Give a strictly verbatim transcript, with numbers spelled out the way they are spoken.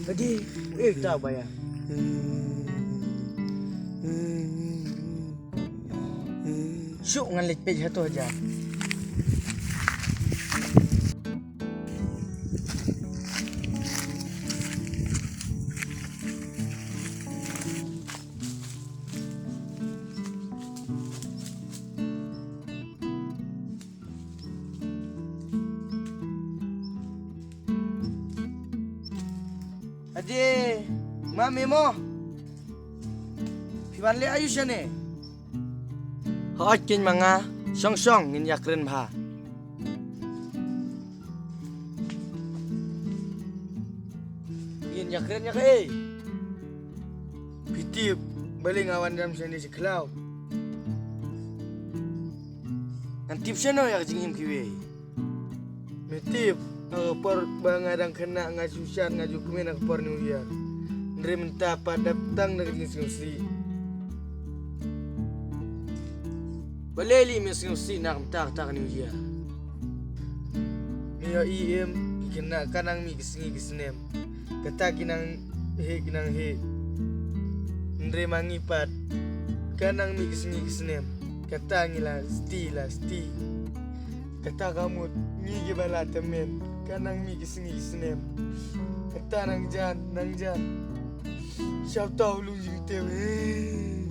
Adi, eh, ta baya. Shu ngan leit peit hato ja. Ade, ma me mo. Phi wan leh aïu shane? Hooid keiñ ma nga, shong shong ngin ïakren bha. Ngin ïakren ïa kaei? Phi tip, balei nga wan jam shane shi khlaw? Ngan tip shano ïa ka jingim kiwei? Me tip, ha ka por ba nga dang khynnah nga shu shad nga ju kmen ha ka por New Year. Hynrei mynta pat dap tang da ka jingsngewsih. Balei lei me sngewsih na ka mynta kata ka New Year? Me ïohi em, ki khynnah ka nang mih ki sngi ki snem. Kata ki nang heh ki nang heh. Hynrei ma ngi pat ka nang mih ki sngi ki snem. Kata ngi la sti la sti. Kata ka mut ngi kiba la tymmen ka nang mih ki sngi ki snem. Kata nang jan nang jan. Shapta u lung jingtep eh.